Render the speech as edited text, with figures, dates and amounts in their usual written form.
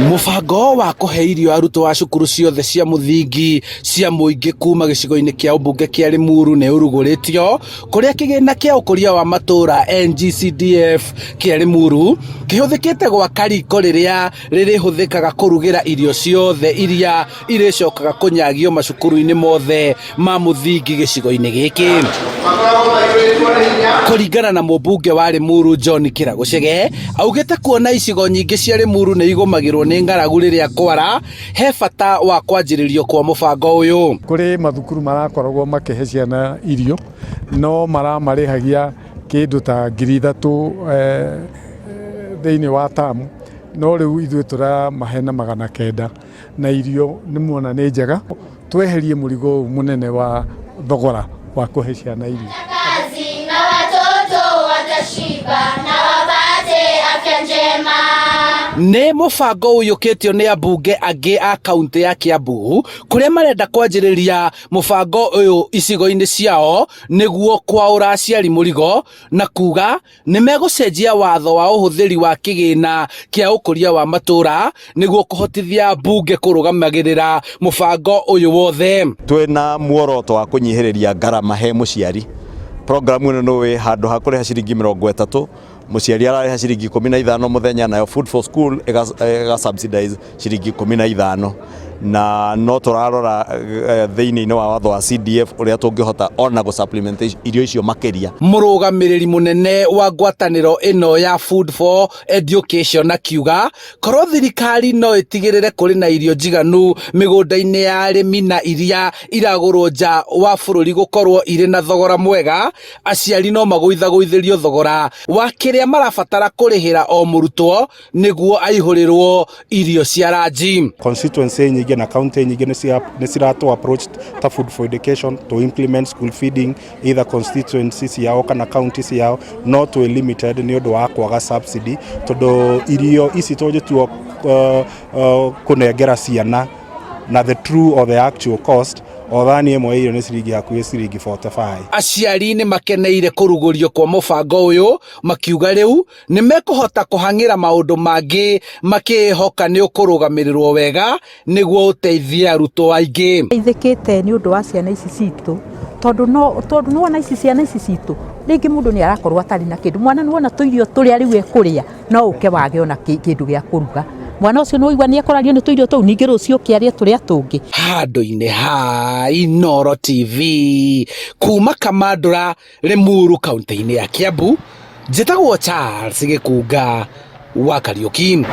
Mũbango wa kũhe irio arutwo a cukuru ciothe cia mũthingi cia mũingĩ kuma gĩcigo-inĩ kĩa ũmbunge kĩa Limuru nĩ ũrugũrĩtio kũrĩa kĩgĩna kĩa ũkũria wa matũũra NGCDF kĩa Limuru kĩhũthĩkĩte gwaka riko rĩrĩa rĩrĩhũthĩkaga kũrugĩra irio ciothe iria irĩcokaga kũnyagio macukuru-inĩ mothe ma mũthingi gĩcigo-inĩ gĩkĩ. Kũringana na mũmbunge wa Limuru John Kĩragũcege, augĩte kuona icigo nyingĩ cia Limuru nĩ igũmagĩrwo nĩ ng'aragu rĩrĩa kwara, he bata wa kwanjĩrĩrio kwa mũbango ũyũ. Kũrĩ mathukuru marakoragwo makĩhe ciana irio no maramarĩhagia kĩndũ ta 3000 thĩinĩ wa tamu, no rĩu ithuĩ tũramahe na 900 na irio nĩ muona nĩ njega, tweherie mũrigo ũyũ mũnene wa thogora wa kũhe ciana irio. Kazi na watoto watashiba na wapate afya njema. Nĩ mũbango ũiyũkĩtio nĩ ambunge angĩ a kaunti ya Kiambu kũrĩa marenda kwanjĩrĩria mũbango ũyũ icigo-inĩ ciao nĩguo kwaũra aciari mũrigo na kuga nĩ megũcenjia watho wa ũhũthĩri wa kĩgĩna kĩa ũkũria wa matũũra nĩguo kũhotithia mbunge kũrũgamagĩrĩra mũbango ũyũ wothe. Twĩna muoroto wa kũnyihĩrĩria ngarama he mũciari. Programu ĩno nĩ handũ ha kũrĩha ciringi 30, mũciari ararĩha ciringi 15 mũthenya, nayo Food for School ĩga subsidize ciringi 15, na no tũrarora thĩinĩ-inĩ wa watho wa CDF ũrĩa tũngĩhota ona gũ supplement irio icio makĩria. Mũrũgamĩrĩri mũnene wa ngwatanĩro ĩno ya Food for Education akiuga korwo thirikari no ĩtigĩrĩre kũrĩ na irio njiganu mĩgũnda-inĩ ya arĩmi na iria iragũrwo nja wa bũrũri gũkorwo irĩ na thogora mwega, aciari no magũithagũithĩrio thogora wa kĩrĩa marabatara kũrĩhĩra o mũrutwo nĩguo aihũrĩrwo irio cia ranji. Constituency nyingĩ na county nyingĩ nĩ ciratũ approach ta Food for Education to implement school feeding either constituency ciao kana county ciao, no twĩ limited nĩ ũndũ wa kwaga subsidy, tondũ irio ici tũngĩtua kũnengera ciana na the true or the actual cost, o thani ĩmwe ya irio nĩ ciringi hakuhĩ ciringi 45. Aciari nĩ makeneire kũrugũrio kwa mũbango ũyũ, makiuga rĩu nĩ mekũhota kũhang'ĩra maũndũ mangĩ makĩĩhoka nĩ ũkũrũgamĩrĩrwo wega nĩguo ũteithie arutwo aingĩ. Teithĩkĩte nĩ ũndũ wa ciana ici citũ, tondũ no tondũ nĩwona ici ciana ici citũ rĩngĩ mũndũ nĩ arakorwo atarĩ na kĩndũ, mwana nĩwona tũirio tũrĩa rĩu ekũrĩa no ũke wage ona kĩndũ gĩa kũruga, mwana ũcio nĩwaigua nĩ ekũrario nĩ tũirio tũu, ningĩ rũciũ ũkĩarĩe tũrĩa tũngĩ. Handũ-inĩ ha Inooro TV kuma Kamandũra, Limuru, kaunti-inĩ ya Kiambu, njĩtagwo Charles Gĩkunga wa Kariũki.